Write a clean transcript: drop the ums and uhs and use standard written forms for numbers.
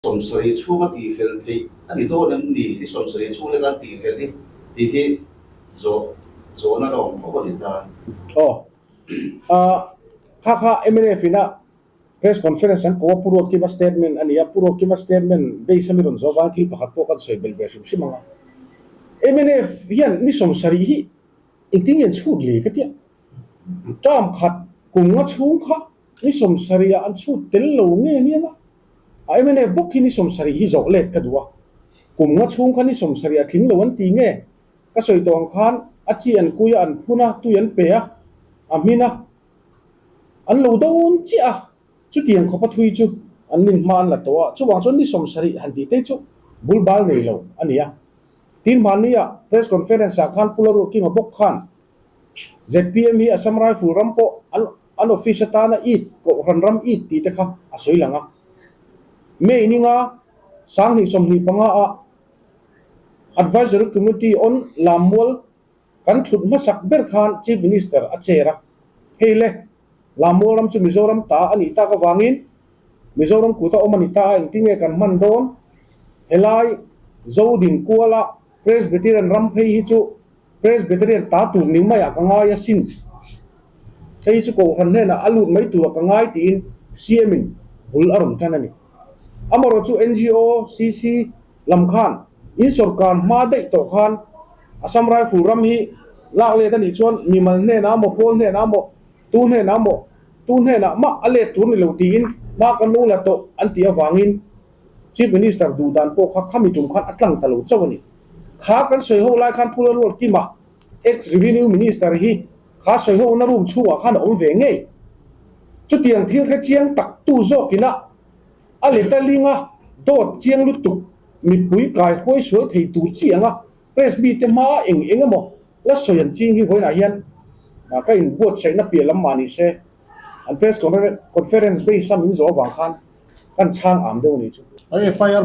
Sawmsarih chhunga tihfel theih a ni dawn em ni? Ni sawmsarih chhung leka an tihfel hi tih hi zawh zawhna la awm fo a ni ta. Aw. Ahh kha kha mnf ina press conference an ko a, Pu Ruatkima statement a ni a, Pu Ruatkima statement base a mi rawn zawh vangin thil pakhat pawh kan sawi belh ve hrim hrim ang a. Mnf hian ni sawmsarih hi engtin nge an chhut le ka tia. Term khat kum nga chhung kha ni sawmsarih ah an chhut tel lo nge nia. A mnf bawk hi ni sawmsarih hi zawh let ka duh a, kum nga chhung kha ni sawmsarih a tling lo an ti nge? Ka sawi tawh ang khan a chi an kui a, an phun a, tui an pe a, a hmin a, an lo dawn chiah a, chutiang khawpa thui chu an nin hma an la tawh a, chuvang chuan ni sawmsarih han tih te chu bul bal nei lo a ni a. Tin hmannia press conference ah khan Pu Laruakinga bawk khan zpm hi Assam Rifle ram pawh an an office atana it kohhran ram it tih te kha a sawi lang a. May ninga sanghnih 25 ah Advisory Committee on Lammual kan thut hmasak ber khan Chief Minister a chair a, hei le Lammual ram chu Mizoram ta a nih tak avangin Mizoram kuta awm a ni ta a, engtin nge kan hman dawn? Helai Zodin kuala Presbyterian ram phei hi chu Presbyterian ta tur ni maiah ka ngai asin. Hei chu Kohhran hnenah a lut mai turah ka ngai tiin CM in bul a rawn tan a ni. Amaherawh chu NGO, CC, lam khan in sawrkar hma daih tawh khan Assam Rifle ram hi lak let a nih chuan mimal hnenah maw, pawl hnenah maw, tu hnenah maw, tu hnenah mah a let tur ni lo tiin hma kan lo la tawh an tih avangin Chief Minister duh dan pawh kha khami tum khan a tlang ta lo chauh a ni. Kha kan sawi ho lai khan Pu Lalruatkima, ex Revenue Minister hi kha sawi ho na room chhungah khan a awm ve ngei. Chutiang thil hre chiang tak tu zawkin a a let a ling a, dawt chiang lutuk mipui kai huai sual thei tur chi anga press mite hma eng eng emaw la sawi an ching hi vawiinah hian ka inbuatsaihna piah lam mah ni se an press conference base a min zawh avang khan kan chhang am deuh a ni chu. FIR.